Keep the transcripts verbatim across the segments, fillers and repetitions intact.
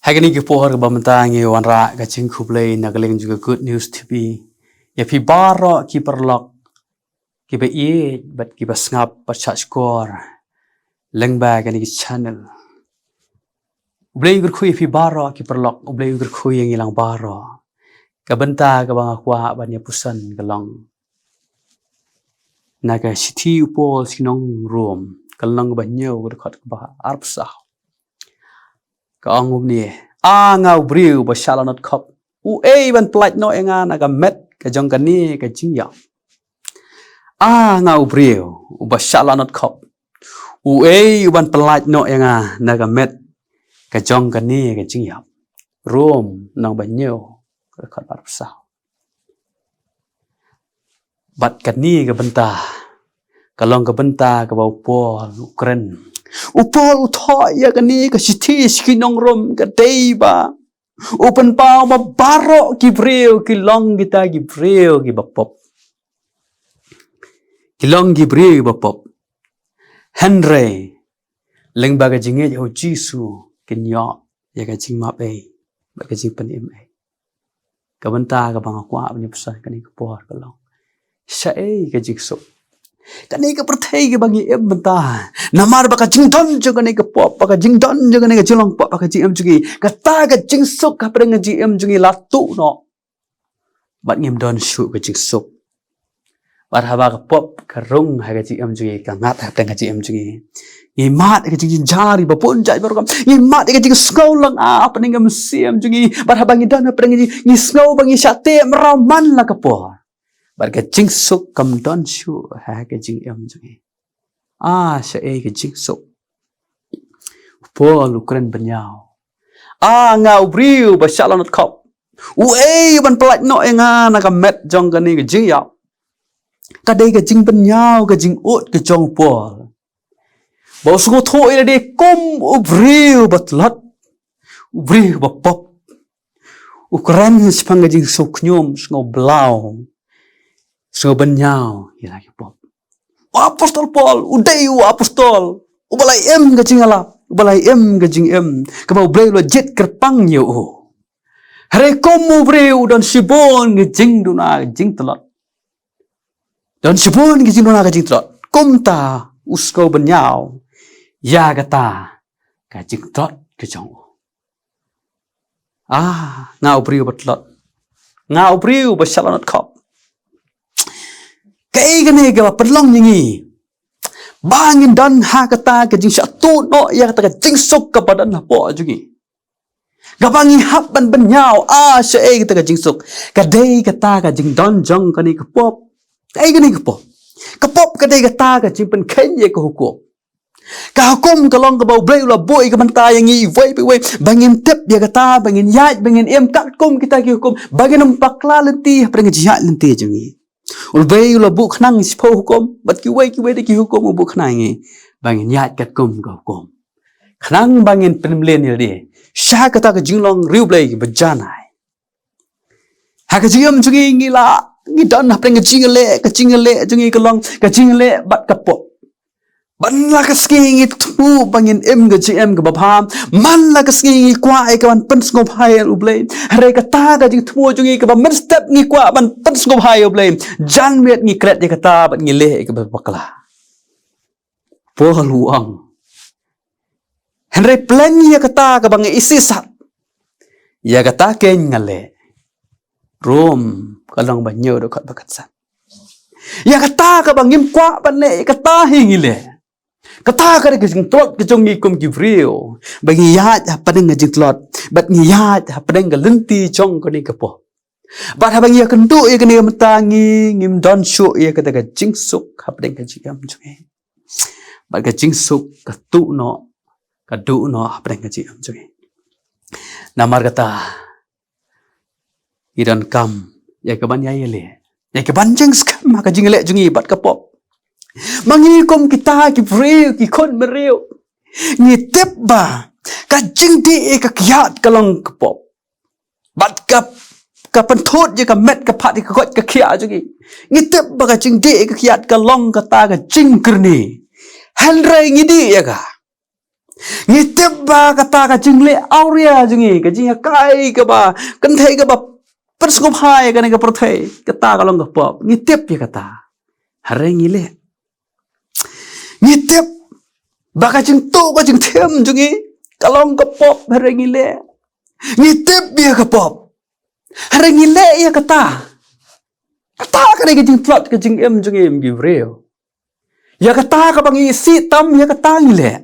Ha kane ka por kaba mynta ngi wanrah ka jingkhublei na ka liang jong ka Good News T V ïa phi baroh ki paralok kiba ïeit bad kiba sngap bad shahshkor lyngba kane ka channel. U Blei u kyrkhu ïa phi baroh ki paralok, U Blei u kyrkhu ïa ngi lang baroh. Ka bynta kaba nga kwah ban ïa puson ka long na ka shithi u Paul sha ki nong Rom, ka lynnong ba hynñiew, ka dkhot kaba arphew saw. Ka ong kumne: A nga u briew ba shah lanot khop, uei ban pyllait noh ïa nga na ka met ka jong kane ka jingïap? A nga u briew uba shah lanot khop, uei uban pyllait noh ïa nga na ka met ka jong kane ka jingïap? Rom lynnong ba hynñiew, ka dkhot ba arphew saw. Bad kane ka bynta ka long ka bynta kaba u Paul u kren. U Paul u thoh ïa kane ka shithi sha ki nong Rom ka dei ba u pynpaw ba baroh ki briew ki long kita ki briew kiba pop. Ki long ki briew kiba pop. Hynrei lyngba ka jingngeit ha u Jisu kin ïoh ïa ka jingmap ei bad ka jingpynim ei. Ka bynta kaba nga kwah ban ïa puson kane ka por ka long: Shaei ka jingsuk? Kane ka pyrthei kaba ngi im mynta, namar ba ka jingdon jong kane ka pop, ba ka jingdon jong kane ka jinglong pop, ba ka jingim jong ngi, kata ka jingsuk hapdeng ka jingim jong ngi la tuh noh. Bad ngim don shuh ka jingsuk. Bad haba ka pop ka rung ha ka jingim jong ngi, ka ngat hapdeng ka jingim jong ngi, ngi mad ïa ka jingjynjar ba bun jait ba rukom. Ngi mad ïa ka jingsngew lynga hapdeng ka mynsiem jong ngi. Bad haba ngi don hapdeng ka jing, ngi sngew ba ngi shah teh mraw man la ka por. Bad ka jingsuk kam don shuh ha ka jingim jong ngi. A shaei ka jingsuk? U Paul u kren bynñiaw: A nga u briew ba shah lanot khop, uei ban pyllait noh ïa nga na ka met jong kane ka jingïap? Ka dei ka jingbynñiaw ka jingud ka jong u Paul ba u sngewthuh ïa lade kum u briew ba tlot, u briew ba pop. U kren shaphang ka jingsngewkhñium, sngewblaw, sngewbynñiaw ïa la ki pop. U apostol Paul u dei u apostol uba la im ka jingïalap, uba la im ka jingim kaba U Blei u la jied kyrpang ïa u. Hynrei kum u briew u don shibun ki jingduna jingtlot. Don shibun ki jingduna ki jingtlot. Kumta u sngewbynñiaw ïa kata ka jingtlot ka jong u. A nga u briew ba tlot, nga u briew ba shah lanot khop. Kaei kane kaba pynlong ïa ngi ba ngin don ha kata ka jingshah tuh noh ïa kata ka jingsuk kaba don hapoh jong ngi? Kaba ngi hap ban bynñiaw, a shaei kata ka jingsuk? Ka dei kata ka jingdon jong kane ka pop. Kaei kane ka pop? Ka pop ka dei kata ka jingpynkheiñ ïa ka hukum. Ka hukum ka long kaba U Blei u la buh ïa ka bynta ïa ngi iwei pa iwei ba ngin tip ïa kata, ba ngin ïaid, ba ngin im katkum kita ki hukum, ba ngin ym bakla lynti hapdeng ka jingïaid lynti jong ngi. U Blei u la buh khnang shiphew hukum, bad kiwei kiwei de ki hukum u buh khnang ïa ngi ba ngin ïaid katkum ka hukum, khnang ba ngin pynmlien ïa lade sha kata ka jinglong riewblei ba janai. Ha ka jingim jong ngi, ngi la, ngi don hapdeng ka jingïaleh, ka jingïaleh jong ngi ka long ka jingïaleh bad ka pop. Man la ka sngi ngi thmu ba ngin im ka jingim kaba bha, man la ka sngi ngi kwah ïa ka ban pynsngewbha ïa U Blei. Hynrei kata ka jingthmu jong ngi kaba mynstep ngi kwah ban pynsngewbha ïa U Blei, jan miet ngi klet ïa kata bad ngi leh ïa kaba bakla. Paul u ong: Hynrei pleng ïa kata kaba nga isisat, ïa kata keiñ nga leh. Rom ka lynnong ba hynñiew, dkhot ba khatsan. Ïa kata kaba ngim kwah ban leh, ïa kata hi ngi leh. Kata ka dei ka jingtlot ka jong ngi kum ki briew, ba ngi ïaid hapdeng ka jingtlot bad ngi ïaid hapdeng ka lynti jong kane ka pop. Bad haba ngi ïakynduh ïa kane mynta, ngi ngim don shuh ïa kata ka jingsuk hapdeng ka jingim jong ngi. Bad ka jingsuk ka tuh noh, ka duh noh hapdeng ka jingim jong ngi. Namar kata ngi donkam ïa ka ban ïai ïaleh, ïa ka ban jingskhem ha ka jingïaleh jong ngi bad ka pop. Ma ngi kum kita ki briew, ki khun briew, ngi tip ba ka jingdih ïa ka kiad ka long ka pop. Bad ka, ka pynthut ïa ka met ka phad ïa ka koit ka khiah jong ngi. Ngi tip ba ka jingdih ïa ka kiad ka long kata ka jingkyrni. Hynrei ngi dih ïa ka. Ngi tip ba kata ka jingleh awria jong ngi, ka jingïakai kaba kynthei kaba pynsngewbha ïa kane ka pyrthei, kata ka long ka pop. Ngi tip ïa kata. Hynrei ngi leh. Ngi tip ba ka jingtuh ka jingthem jong ngi ka long ka pop, hynrei ngi leh. Ngi tip ïa ka pop, hynrei ngi leh ïa kata. Kata ka dei ka jingtlot ka jingim jong ngi, em ki briew. Ïa kata kaba ngi isih tam, ïa kata ngi leh.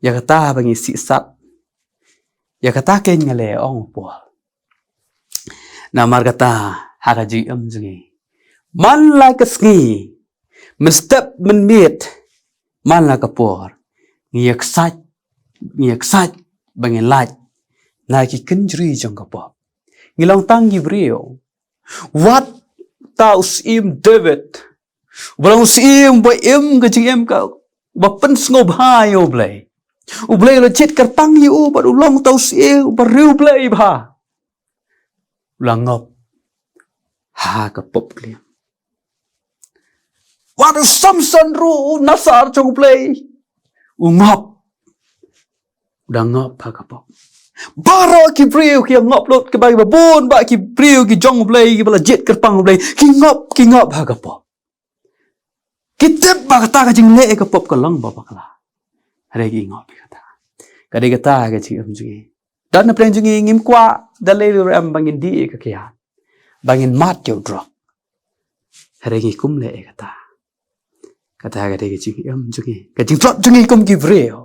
Ïa kata ba ngi isih sat, ïa kata keiñ nga leh, ong u Paul. Namar kata, ha ka jingim jong ngi, man la ka sngi, mynstep mynmiet, man la ka por, ngi ïaksaid, ngi ïaksaid ba ngin lait na ki kynjri jong ka pop. Ngi long tang ki briew. Wat ta u syiem David, uba long u syiem ba im ka jingim ka, ba pynsngewbha ïa U Blei. U Blei u la jied kyrpang ïa u bad u long ta u syiem uba riewblei bha. U la ngop ha ka pop klim. Wat u Samson ruh, u nasar jong U Blei, u ngop. U da ngop ha ka pop. Baroh ki briew ki ngop lut, kiba, kiba bun bah ki briew ki jong U Blei, kiba la jied kyrpang U Blei, ki ngop, ki ngop ha ka pop. Ki tip ba kata ka jingleh ïa ka pop ka long ba bakla. Hynrei ki ngop ïa kata. Ka dei kata ka jingim jong ngi. Don na pdeng jong ngi, ngim kwah da lei ruh em ba ngin dih ïa ka kiad, ba ngin mad ïa u drok. Hynrei ngi kum leh ïa kata. Kata ka dei ka jingim jong ngi, ka jingtlot jong ngi kum ki briew.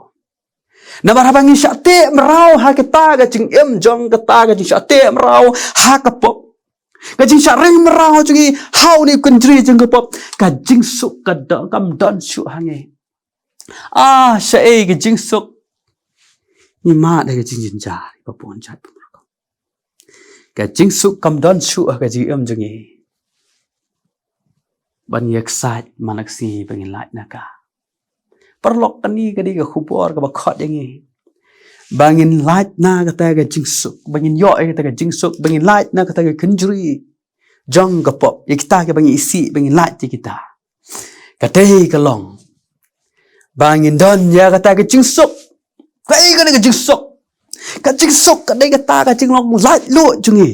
Namar haba ngi shah teh mraw ha kata ka jingim jong, kata ka jingshah teh mraw ha ka pop, ka jingshah ring mraw jong ngi ha une u kynjri jong ka pop, ka jingsuk ka don, kam don shuh ha ngi. Ah, shaei ka jingsuk? Ngi mad ha ka jingjynjar ba bun jait bun rukom. Ka jingsuk kam don shuh ha ka jingim jong ngi. Ban ïaksaid man la ka sngi ba ngin lait na ka. Paralok, kane ka dei ka khubor kaba khot ïa ngi ba ngin lait na kata ka jingsuk, ba ngin ïoh ïa kata ka jingsuk, ba ngin lait na kata ka kynjri jong ka pop, ïa kita kiba ngi isih, ba ngin lait ïa kita. Ka dei ka long ba ngin don ïa kata ka jingsuk. Kaei kane ka jingsuk? Ka jingsuk ka dei kata ka jinglong laitluid jong ngi,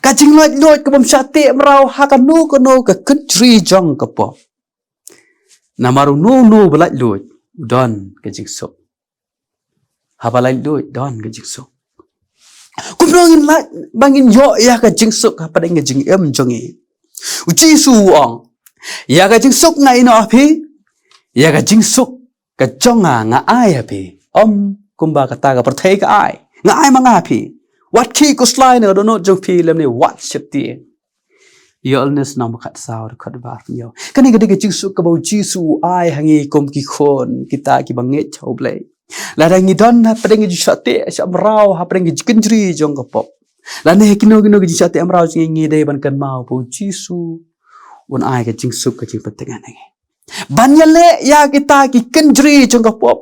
ka jinglaitluid kabym shah teh mraw ha kano kano ka kynjri jong ka pop. Namar uno uno ba laitluid u don ka jingsuk. Haba laitluid don ka jingsuk. Kumno ngin lait ba ngin ïoh ïa ka jingsuk hapdeng ka jingim jong ngi? U Jisu u ong, ïa ka jingsuk nga ïehnoh ha phi, ïa ka jingsuk ka jong nga nga ai ha phi. Ym kumba kata ka pyrthei ka ai, nga ai ma nga ha phi. Wat khih khuslai na ka dohnud jong phi lymne wat sheptieng. Ïa Ïoannis lynnong ba khatsaw, dkhot ba arphew hynñiew. Kane ka dei ka jingsuk kaba u Jisu u ai ha ngi kum ki khun, kita kiba ngeit ha U Blei. Lada ngi don hapdeng ka jingshah teh shah mraw, hapdeng ka jingkynjri jong ka pop, lane ha kino kino ka jingshah teh mraw jong ngi, ngi dei ban kynmaw ba u Jisu un ai ka jingsuk, ka jingpyntngen ha ngi. Ban ïaleh ïa kita ki kynjri jong ka pop,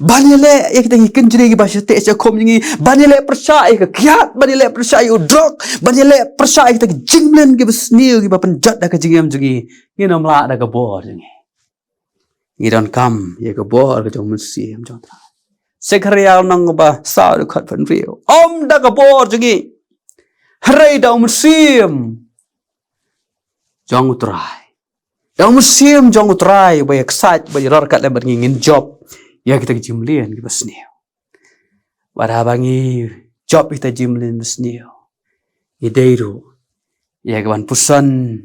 ban ïaleh ïa kita ki kynjri kiba shah teh shah khum jong ngi, ban ïaleh pyrshah ïa ka kiad, ban ïaleh pyrshah ïa u drok, ban ïaleh pyrshah ïa kita ki jingmlien kiba sniew kiba pynjot ha ka jingim jong ngi, ngin ym lah da ka bor jong ngi. Ngi donkam ïa ka bor ka jong u Mynsiem jong U Trai. Sekharaiah lynnong ba saw, dkhot hynriew. Ym da ka bor jong ngi, hynrei da u Mynsiem jong U Trai. Da u Mynsiem jong U Trai ba ïaksaid, ba ïarap ryngkat lem bad ngi, ngin jop ïa kita ki jingmlien kiba sniew. Bad haba ngi jop ïa kita ki jingmlien ba sniew, ngi dei ruh ïa ka ban puson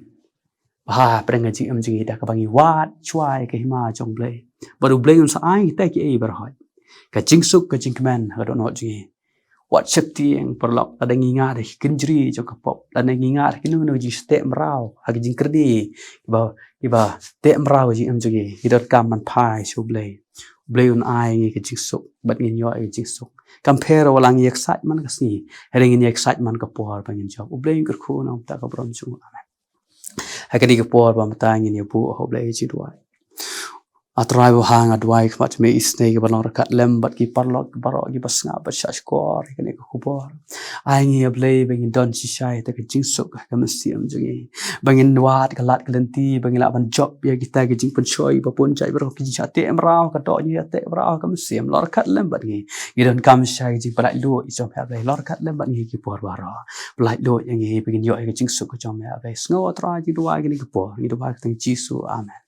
bha hapdeng ka jingim jong ngi da kaba ngi wad shuwa ïa ka hima jong U Blei. Bad U Blei un sa ai kita kiei baroh. Ka jingsuk, ka jingkmen ha ka dohnud jong ngi. Wat sheptieng paralok, lada ngi ngat ha ki kynjri jong ka pop, lada ngi ngat ha kino kino ka jingshah teh mraw, ha ki jingkyrdi kiba, kiba teh mraw ka jingim jong ngi, ngi donkam ban phai sha U Blei. U Blei un ai ngi ka jingsuk bad ngin ïoh ïa ka jingsuk. Kam pher wat la ngi ïaksaid man ka sngi, hynrei ngin ïaksaid man ka por ba ngin jop. U Blei un kyrkhu na ka bynta ka burom jong u. Amen. Ha kane ka por ba mynta ngin ïa buh ha U Blei jingduwai. A Trai ba ha, nga duwai khmat me isnei ki ba long ryngkat lem bad ki paralok baroh ki ba sngap bad shah shkor ïa kane ka khubor. Ai ngi, A Blei, ba ngin don shisha ïa ka jingsuk ka mynsiem jong ngi, ba ngin wad ka lad ka lynti ba ngin lah ban jop ïa kita ki jingpynshoi ba bun jait baroh, ki jingshah teh mraw ka doh, jingshah teh mraw ka mynsiem. Long ryngkat lem bad ngi, ngi donkam shisha ïa ka jingpyllait luid jong me, A Blei. Long ryngkat lem bad ngi ki por baroh, pyllait luid ïa ngi ba ngin ïoh ïa ka jingsuk ka jong me, A Blei. Sngew, A Trai, ngi duwai kane ka por, ngi duwai ha ka kyrteng Jisu. Amen.